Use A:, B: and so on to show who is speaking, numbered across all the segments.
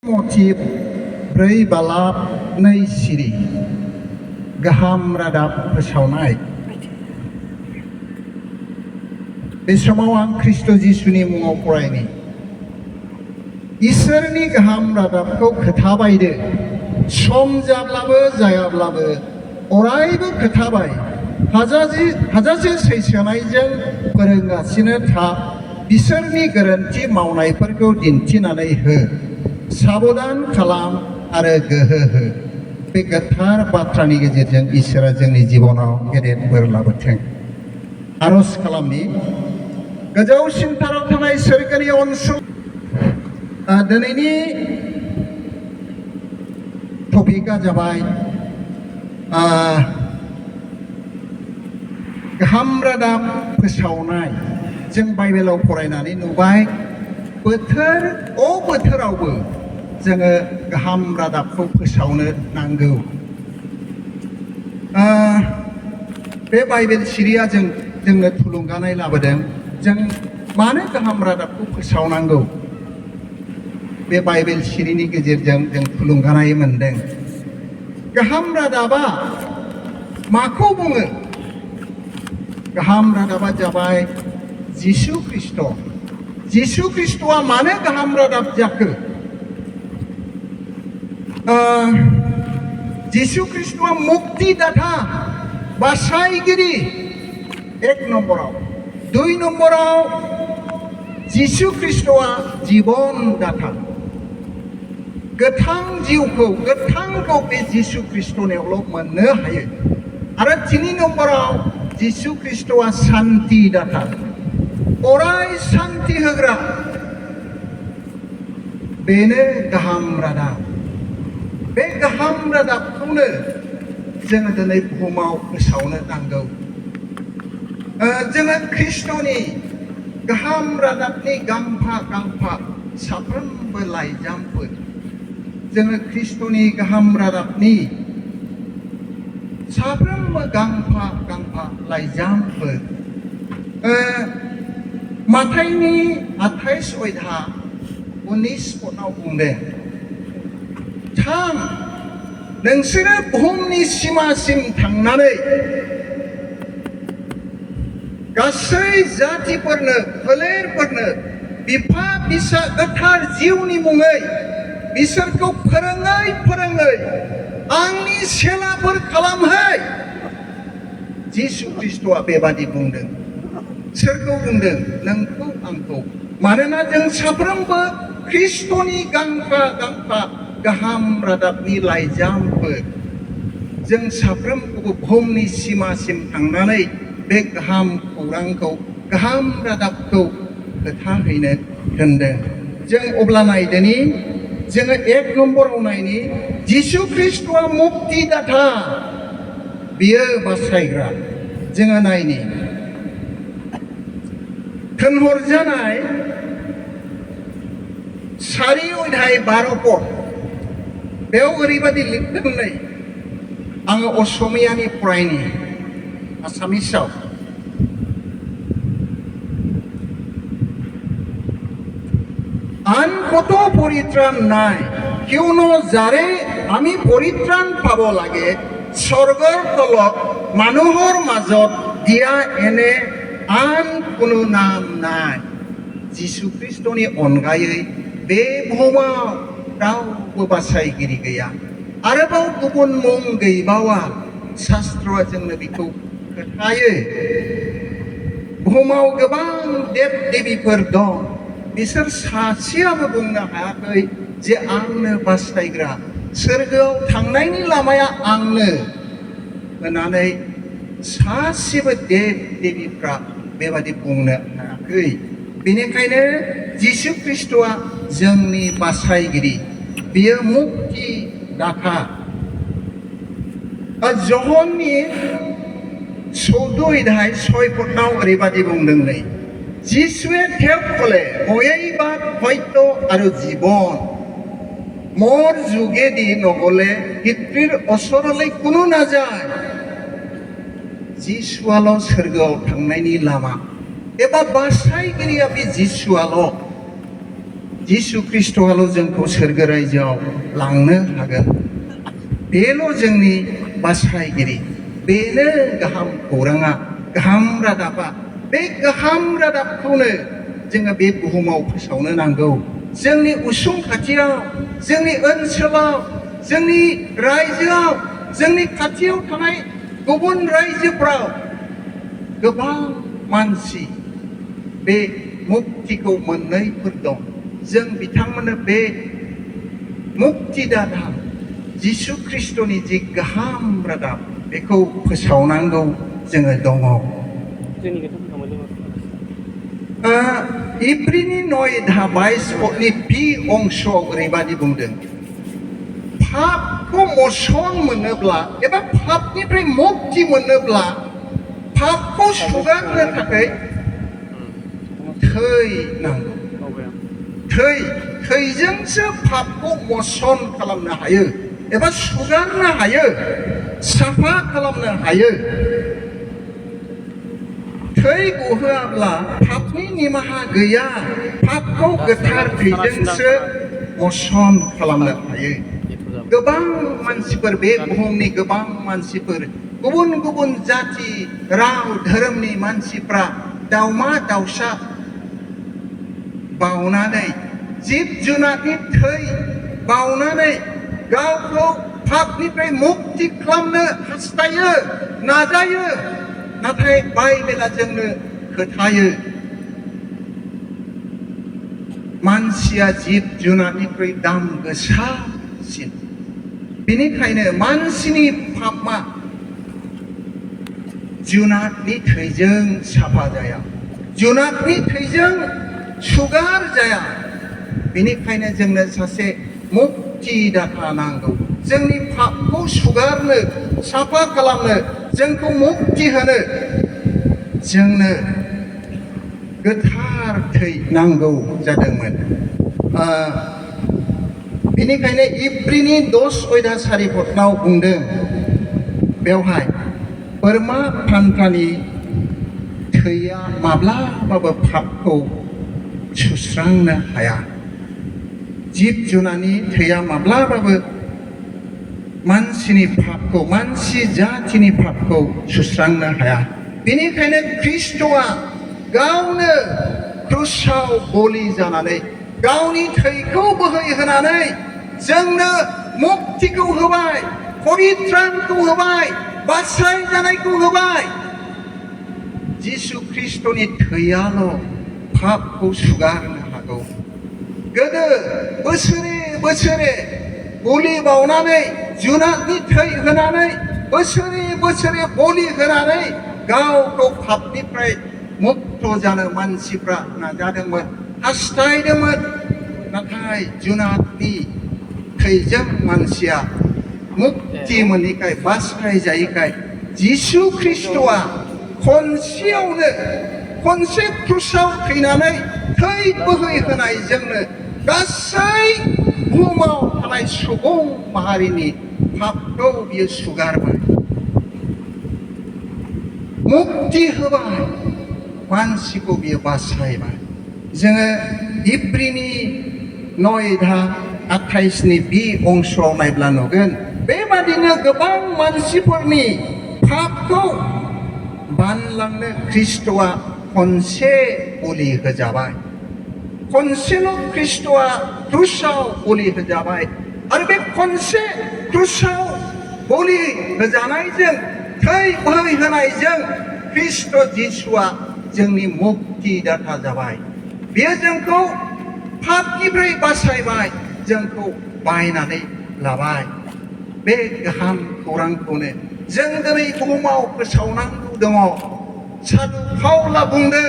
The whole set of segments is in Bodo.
A: मटिब ब्रै बालाब नै सिरि गाहाम रादाब फोसावनाय बे समाव आं ख्रिस्ट' जिसुनि मुङाव फरायनि इसोरनि गाहाम रादाबखौ खोथाबायदो सम जाब्लाबो जायाब्लाबो अरायबो खोथाबाय हाजासे सैसोनायजों फोरोंगासिनो था बिसोरनि गोरोन्थि मावनायफोरखौ दिन्थिनानै हो साबधान खालाम आरो गोहो हो बे गोथार बाथ्रानि गेजेरजों इसोरा जोंनि जिबनाव गेदेर बोर लाबोथों आरज खालामनि गोजौसिन थाराव थानाय सोरगोनि अनसुं दिनैनि टपिकआ जाबाय गाहाम रादाब फोसावनाय जों बाइबेलाव फरायनानै नुबाय बोथोरावबो जोङो गाहाम रादाबखौ फोसावनो नांगौ बे बाइबेल सिरिया जोंनो थुलुंगानाय लाबोदों जों मानो गाहाम रादाबखौ फोसावनांगौ बे बाइबेल सिरिनि गेजेरजों जों थुलुंगानाय मोनदों गाहाम रादाबा माखौ बुङो गाहाम रादाबा जाबाय जिसु ख्रिस्ट'आ मानो गाहाम रादाब जाखो जिसु ख्रिस्ट'आ मुक्तिदाता बासायगिरि एक नम्बराव दुइ नम्बराव जिसु ख्रिस्ट'आ जीवन दाता गोथांखौ बे जिसु ख्रिस्ट'नियावल' मोननो हायो आरो तिनि नम्बराव जिसु ख्रिस्ट'आ शान्ति दाता अराय शान्ति होग्रा बेनो गाहाम रादाब बे गाहाम रादाबखौनो जोङो दिनै बुहुमाव फोसावनो नांगौ जोङो ख्रिस्ट'नि गाहाम रादाबनि गांफा साफ्रोमबो लाइजामफोर जोङो ख्रिस्ट'नि गाहाम रादाबनि साफ्रोमबो गांफा लाइजामफोर माथाइनि 28 अध्याय 19 पदआव बुंदों थां नोंसोरो बुहुमनि सिमासिम थांनानै गासै जातिफोरनो फोलेरफोरनो बिफा फिसा गोथार जिउनि मुङै बिसोरखौ फोरोङै आंनि सेलाफोर खालामहै जिसु ख्रिस्ट'आ बेबादि बुंदों सोरखौ बुंदों नोंखौ आंखौ मानोना जों साफ्रोमबो ख्रिस्ट'नि गांफा गाहाम रादाबनि लाइजामफोर जों साफ्रोमखौबो बुहुमनि सिमासिम थांनानै बे गाहाम खौरांखौ गाहाम रादाबखौ खोथाहैनो होनदों जों अब्ला नायदोनि जोङो एक नम्बराव नायनि जिसु ख्रिस्ट'आ मुक्तिदाता बियो बासायग्रा जोङो नायनि थोनहरजानाय 4 अध्याय 12 पद बेयाव ओरैबादि लिरदों नै आङो असमियानि फरायनि आसामिसाव আন কত পরিত্রাণ নাই কিয়নো যাৰে আমি পৰিত্ৰাণ পাব লাগে স্বৰ্গৰ তলত মানুহৰ মাজত দিয়া এনে আন কোনো নাম নাই जिसु ख्रिस्ट'नि अनगायै बे बुहुमाव रावबो बासायगिरि गैया आरोबाव गुबुन मुं गैबावा शास्त्रआ जोंनो बेखौ खोथायो बुहुमाव गोबां देब देबिफोर दं बिसोर सासेयाबो बुंनो हायाखै जे आंनो बासायग्रा सोरगोआव थांनायनि लामाया आंनो होननानै सासेबो देब देबिफ्रा बेबादि बुंनो हायाखै बेनिखायनो जिसु ख्रिस्ट'आ जोंनि बासायगिरि बियो मुक्ति दाता जहननि 14 अध्याय 6 पदआव ओरैबादि बुंदों नै যিশুৱে তেওঁক ক'লে ময়েই বাট সত্য আৰু জীৱন মোৰ যোগেদি নগ'লে পিতৃৰ ওচৰলৈ কোনো নাযায় যিশুৱাল' सोरगोआव थांनायनि लामा एबा बासायगिरिया बे जिसुआल' जिसु ख्रिस्ट'आल' जोंखौ सोरगो रायजोआव लांनो हागोन बेल' जोंनि बासायगिरि बेनो गाहाम खौराङा गाहाम रादाबा बे गाहाम रादाबखौनो जोङो बे बुहुमाव फोसावनो नांगौ जोंनि उसुं खाथियाव जोंनि ओनसोलाव जोंनि रायजोआव जोंनि खाथियाव थानाय गुबुन रायजोफ्राव गोबां मानसि बे मुक्तिखौ मोननायफोर दं जों बिथांमोननो बे मुक्तिदाता जिसु ख्रिस्ट'नि जि गाहाम रादाब बेखौ फोसावनांगौ जोङो दङ इब्रिनि 9:22 बि अंशआव ओरैबादि बुंदों पापखौ मोसन मोनोब्ला एबा पापनिफ्राय मुक्ति मोनोब्ला पापखौ सुगारनो थाखाय थै नांगौ थैजोंसो पापखौ मोसन खालामनो हायो एबा सुगारनो हायो साफा खालामनो हायो थै गहोआब्ला पापनि निमाहा गैया पापखौ गोथार थैजोंसो मोसन खालामनो हायो गोबां मानसिफोर बे बुहुमनि गोबां मानसिफोर गुबुन गुबुन जाति राव धोरोमनि मानसिफ्रा दाउमा दाउसा बावनानै जिब जुनारनि थै बावनानै गावखौ पापनिफ्राय मुक्ति खालामनो हास्थायो नाजायो नाथाय बाइबेला जोंनो खोथायो मानसिया जिब जुनारनिख्रुइ दाम गोसासिन बेनिखायनो मानसिनि पापआ जुनारनि थैजों साफा जाया जुनारनि थैजों सुगार जाया बेनिखायनो जोंनो सासे मुक्तिदाता नांगौ जोंनि पापखौ सुगारनो साफा खालामनो जोंखौ मुक्ति होनो जोंनो गोथार थै नांगौ जादोंमोन बेनिखायनो इब्रिनि 10:4 बुंदों बेवहाय बोरमा फान्थानि थैया माब्लाबाबो पापखौ सुस्रांनो हाया जिब जुनारनि थैया माब्लाबाबो मानसिनि पापखौ मानसि जातिनि पापखौ सुस्रांनो हाया बेनिखायनो ख्रिस्ट'आ गावनो क्रुसाव बलि जानानै गावनि थैखौ बोहैहोनानै जोंनो मुक्तिखौ होबाय परित्राणखौ होबाय बासाय जानायखौ होबाय जिसु ख्रिस्ट'नि थैयाल' पापखौ सुगारनो हागौ गोदो बोसोरे बोसोरे बलि बावनानै जुनारनि थै होनानै बोसोरे बोसोरे बलि होनानै गावखौ पापनिफ्राय मुक्त जानो मानसिफ्रा नाजादोंमोन हास्थायदोंमोन नाथाय जुनारनि थैजों मानसिया मुक्ति मोनैखाय बासाय जायैखाय जिसु ख्रिस्ट'आ खनसेयावनो खनसे क्रुसाव थैनानै थै बोहैहोनायजोंनो गासै बुहुमाव थानाय सुबुं माहारिनि पापखौ बियो सुगारबाय मुक्ति होबाय मानसिखौ बियो बासायबाय जोङो इब्रिनि 9:28 बि अंशआव नायब्ला नुगोन बेबादिनो गोबां मानसिफोरनि पापखौ बानलांनो ख्रिस्ट'आ खनसे बलि होजाबाय खनसेल' ख्रिस्ट'आ क्रुसाव बलि होजाबाय आरो बे खनसे क्रुसाव बलि होजानायजों थै बोहैहोनायजों ख्रिस्ट' जिसुआ जोंनि मुक्तिदाता जाबाय बेयो जोंखौ पापनिफ्राय बासायबाय जोंखौ बायनानै लाबाय बे गाहाम खौरांखौनो जों दिनै बुहुमाव फोसावनांगौ दङ सादु पाउला बुंदों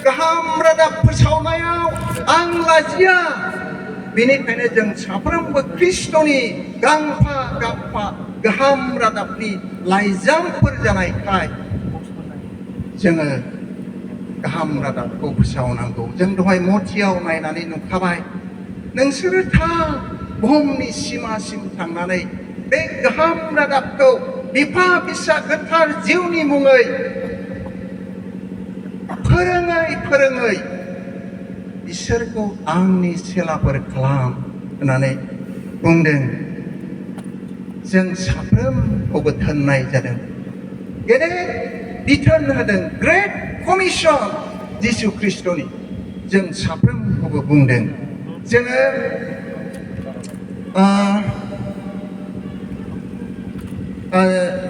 A: गाहाम रादाब फोसावनायाव आं लाजिया बेनिखायनो जों साफ्रोमबो ख्रिस्ट'नि गांफा गांफा गाहाम रादाबनि लाइजामफोर जानायखाय जोङो गाहाम रादाबखौ फोसावनांगौ जों दहाय मथियाव नायनानै नुखाबाय नोंसोरो थां बुहुमनि सिमासिम थांनानै बे गाहाम रादाबखौ बिफा फिसा गोथार जिउनि मुङै फोरोङै फोरोङै बिसोरखौ आंनि सेलाफोर खालाम होननानै बुंदों जों साफ्रोमखौबो थोननाय जादों गेदेर बिथोन होदों ग्रेट कमिसन जिसु ख्रिस्ट'नि जों साफ्रोमखौबो बुंदों जोङो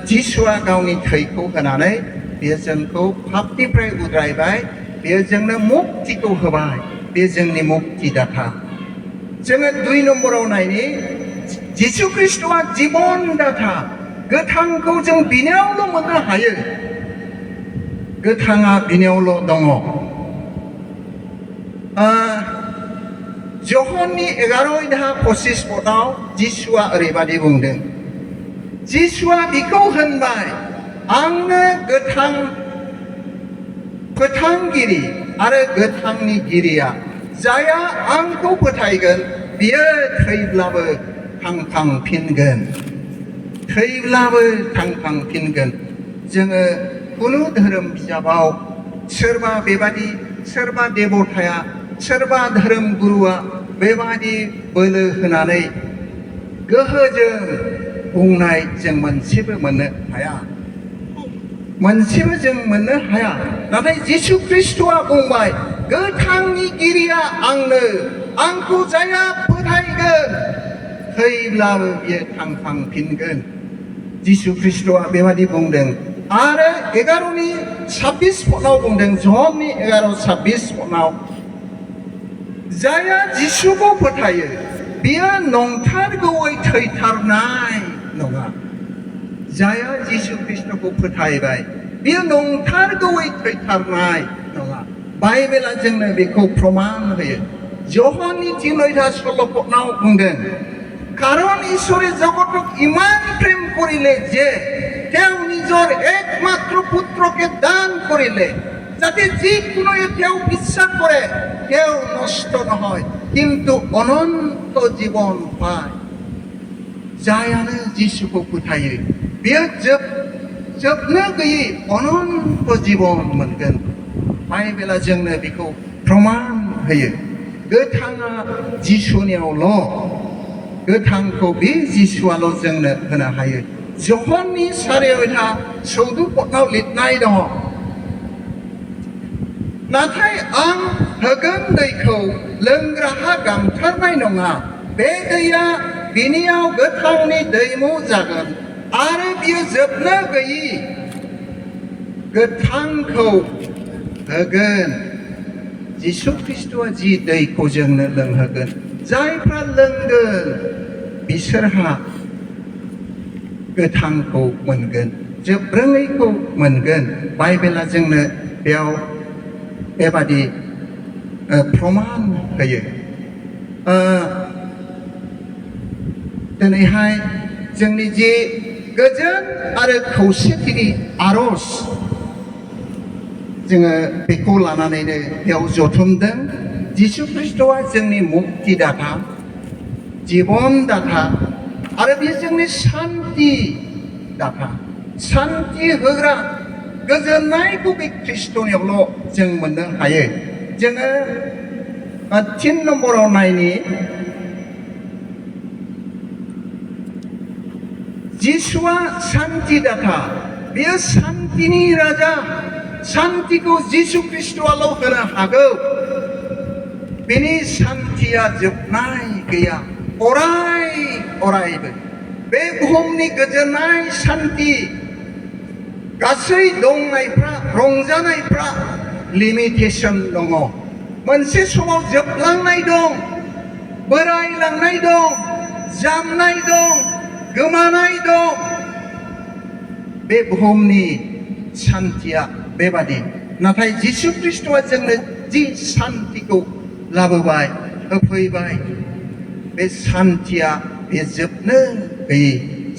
A: जिसुआ गावनि थैखौ होनानै बेयो जोंखौ पापनिफ्राय उद्रायबाय बेयो जोंनो मुक्तिखौ होबाय बे जोंनि मुक्तिदाता जोङो 2 नम्बराव नायनि जिसु ख्रिस्ट'आ जिबनदाता गोथांखौ जों बिनियावल' मोननो हायो गोथाङा बिनियावल' दङ जहननि 11:25 पदाव जिसुआ ओरैबादि बुंदों जिसुआ बिखौ होनबाय आंनो गोथां फोथांगिरि आरो गोथांनि गिरिया जाया आंखौ फोथायगोन बियो थैब्लाबो थांखांफिनगोन थैब्लाबो थांखांफिनगोन जोङो कुनु धोरोम बिजाबाव सोरबा बेबादि सोरबा देबताया सोरबा धोरोम गुरुआ बेबादि बोलो होनानै गोहोजों बुंनाय जों मोनसेबो मोननो हाया मोनसेबो जों मोननो हाया नाथाय जिसु ख्रिस्ट'आ बुंबाय गोथांनि गिरिया आंनो आंखौ जाया फोथायगोन थैब्लाबो बियो थांखांफिनगोन जिसु ख्रिस्ट'आ बेबादि बुंदों आरो 11:26 पदाव बुंदों जहननि 11:26 पदाव जाया जिसुखौ फोथायो बियो नंथारगौयै थैथारनाय नङा जाया जिसु ख्रिस्ट'खौ फोथायबाय बियो नंथारगौयै थैथारनाय नङा बाइबेला जोंनो बेखौ प्रमाण होयो जहननि 3:16 पदाव बुंदों কারণ ঈশ্বরে জগতক ইমান প্রেম করিলে যে কেউ নিজের একমাত্র পুত্রকে দান করিলে যাতে যে কোনো কেউ বিশ্বাস করে কেউ নষ্ট নহয় কিন্তু অনন্ত জীবন পায় जायानो जिसुखौ फोथायो बेयो जोबनो गैयै अनन्त जीवन मोनगोन बाइबेला जोंनो बेखौ प्रमाण होयो गोथाङा जिसुनियावल' गोथांखौ बे जिसुआल' जोंनो होनो हायो जहननि 14 पदाव लिरनाय दङ नाथाय आं होगोन दैखौ लोंग्राहा गांथारनाय नङा बे दैया बिनियाव गोथांनि दैमु जागोन आरो बियो जोबनो गैयै गोथांखौ होगोन जिसु ख्रिस्ट'आ जि दैखौ जोंनो लोंहोगोन जायफ्रा लोंगोन बिसोरहा गोथांखौ मोनगोन जोबरोङैखौ मोनगोन बाइबेला जोंनो बेयाव बेबादि प्रमाण होयो दिनैहाय जोंनि जे गोजोन आरो खौसेथिनि आर'ज जोङो बेखौ लानानैनो बेयाव जथुमदों जिसु ख्रिस्ट'आ जोंनि मुक्तिदाता जिबनदाता आरो बे जोंनि शान्ति दाता शान्ति होग्रा गोजोननायखौ बे ख्रिस्ट'नियावल' जों मोननो हायो जोङो 3 नम्बराव नायनि जिसुआ शान्तिदाता बेयो शान्तिनि राजा शान्तिखौ जिसु ख्रिस्ट'आल' होनो हागौ बेनि शान्तिया जोबनाय गैया अरायबो बे बुहुमनि गोजोननाय शान्ति गासै दंनायफ्रा रंजानायफ्रा लिमिटेसन दङ मोनसे समाव जोबलांनाय दं बोरायलांनाय दं जामनाय दं गोमानाय दं बे बुहुमनि शान्तिया बेबादि नाथाय जिसु ख्रिस्ट'आ जोंनो जि शान्तिखौ लाबोबाय होफैबाय बे शान्तिया बे जोबनो गैयै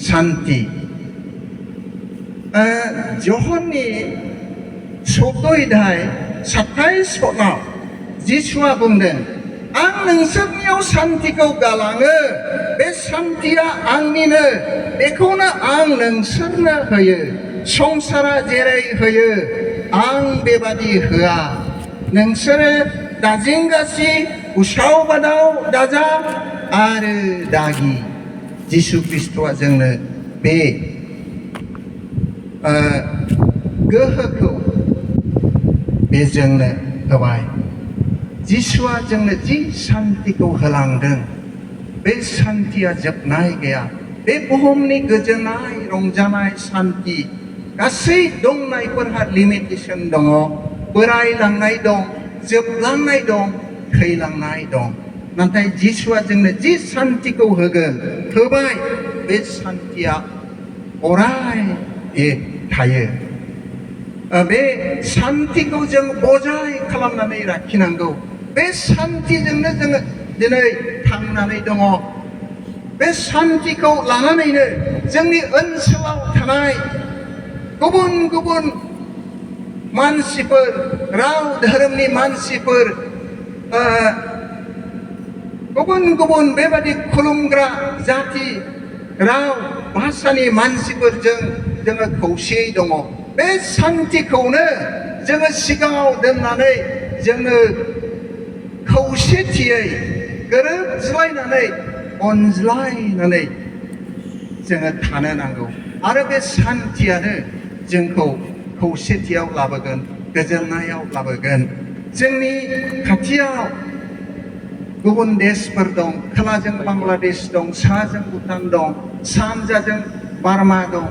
A: शान्ति जहननि 14:27 पदाव जिसुआ बुंदों आं नोंसोरनियाव शान्तिखौ गालाङो बे शान्तिया आंनिनो बेखौनो आं नोंसोरनो होयो संसारा जेरै होयो आं बेबादि होआ नोंसोरो दाजिंगासि उसाव बादाव दाजा आरो दागि जिसु ख्रिस्ट'आ जोंनो बे गोहोखौ बे जोंनो होबाय जिसुआ जोंनो जि सान्तिखौ होलांदों बे सान्तिया जोबनाय गैया बे बुहुमनि गोजोननाय रंजानाय सान्ति गासै दंनायफोरहा लिमिटेसन दङ बोरायलांनाय दं जोबलांनाय दं थैलांनाय दं नाथाय जिसुआ जोंनो जि सान्तिखौ होबाय बे सान्तिया अराय थायो बे सान्तिखौ जों बजाय खालामनानै लाखिनांगौ बे सान्तिजोंनो जोङो दिनै थांनानै दङ बे सान्तिखौ लानानैनो जोंनि ओनसोलाव थानाय गुबुन गुबुन मानसिफोर राव धोरोमनि मानसिफोर गुबुन गुबुन बेबादि खुलुमग्रा जाति राव भाषानि मानसिफोरजों जोङो खौसेयै दङ बे सान्तिखौनो जोङो सिगाङाव दोननानै जोङो खौसेथियै गोरोबज्लायनानै अनज्लायनानै जोङो थानो नांगौ आरो बे सान्तियानो जोंखौ खौसेथियाव लाबोगोन गोजोननायाव लाबोगोन जोंनि खाथियाव गुबुन देशफोर दं खोलाजों बांलादेश दं साहाजों भुटान दं सानजाजों बार्मा दं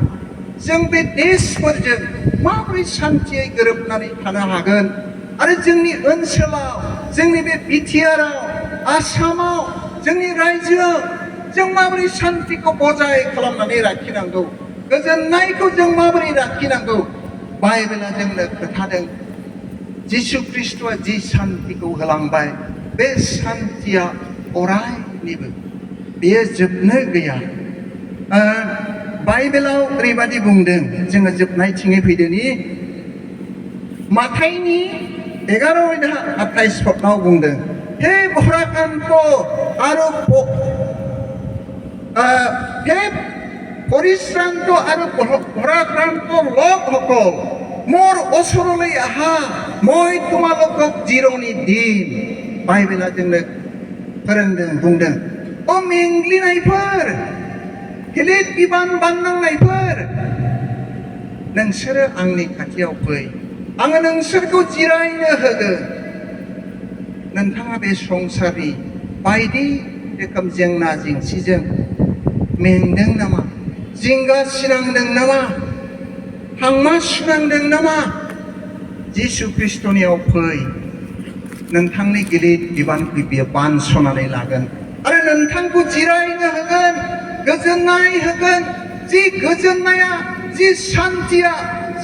A: जों बे देशफोरजों माबोरै सान्तियै गोरोबनानै थानो हागोन आरो जोंनि ओनसोलाव जोंनि बे बिटिआरआव आसामाव जोंनि रायजोआव जों माबोरै सान्तिखौ बजाय खालामनानै लाखिनांगौ गोजोननायखौ जों माबोरै लाखिनांगौ बाइबेला जोंनो खोन्थादों जिसु ख्रिस्ट'आ जि सान्तिखौ होलांबाय बे सान्तिया अरायनिबो बेयो जोबनो गैया बाइबेलाव ओरैबादि बुंदों जोङो जोबनायथिङै फैदोनि माथाइनि 11:28 पदआव बुंदों हे भराकान्त आरो हे परिश्राন্ত আৰু ভৰাক্ৰান্ত লোকসকল মোৰ ওচৰলৈ আহা মই তোমালোকক জিৰণি দিম बाइबेला जोंनो फोरोंदों बुंदों अ मेंग्लिनायफोर गिलिर बिबान बाननांनायफोर नोंसोरो आंनि खाथियाव फै आङो नोंसोरखौ जिरायनो होगोन नोंथाङा बे संसारनि बायदि रोखोम जेंना जेंसिजों मेंदों नामा जिंगा सिनांदों नामा हांमा सुनांदों नामा जिसु ख्रिस्ट'नियाव फै नोंथांनि गिलिर बिबानखौ बियो बानस'नानै लागोन आरो नोंथांखौ जिरायनो होगोन गोजोननाय होगोन जि गोजोननाया जि सान्तिया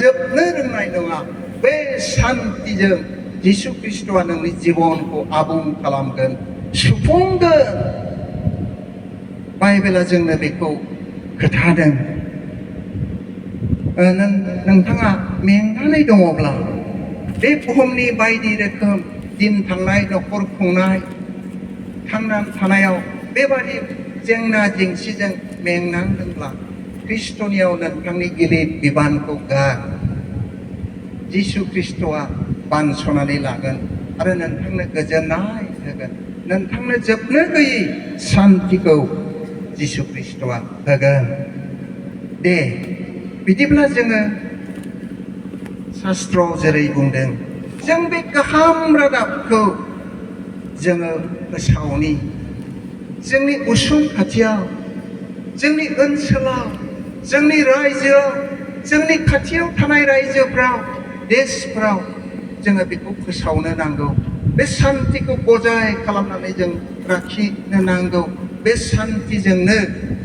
A: जोबनो रोंनाय नङा बे सान्तिजों जिसु ख्रिस्ट'आ नोंनि जिबनखौ आबुं खालामगोन सुफुंगोन बाइबेला जोंनो बेखौ खोन्थादों नोंथाङा मेंनानै दङब्ला बे बुहुमनि बायदि रोखोम दिन थांनाय न'खर खुंनाय थांनानै थानायाव बेबादि जेंना जेंसिजों मेंनांदोंब्ला ख्रिस्ट'नियाव नोंथांनि गिलिर बिबानखौ गार जिसु ख्रिस्ट'आ बानस'नानै लागोन आरो नोंथांनो गोजोननाय होगोन नोंथांनो जोबनो गैयै सान्तिखौ जिसु ख्रिस्ट'आ होगोन दे बिदिब्ला जोङो शास्त्रआव जेरै बुंदों जों बे गाहाम रादाबखौ जोङो फोसावनि जोंनि उसुं खाथियाव जोंनि ओनसोलाव जोंनि रायजोआव जोंनि खाथियाव थानाय रायजोफ्राव देशफ्राव जोङो बेखौ फोसावनो नांगौ बे सान्तिखौ बजाय खालामनानै जों लाखिनो नांगौ बे सान्तिजोंनो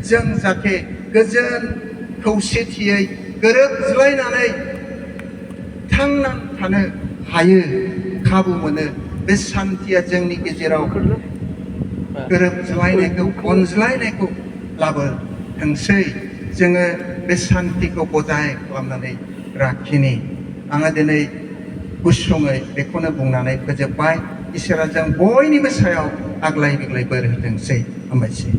A: जों जाहाथे गोजोन खौसेथियै गोरोबज्लायनानै थांनानै थानो हायो खाबु मोनो बे सान्तिया जोंनि गेजेराव गोरोबज्लायनायखौ अनज्लायनायखौ लाबोथोंसै जोङो बे सान्तिखौ बजाय खालामनानै लाखिनि आङो दिनै गुसुङै बेखौनो बुंनानै फोजोबबाय इसोरा जों बयनिबो सायाव आग्लाय बिग्लाय बोर होथोंसै हामबायसै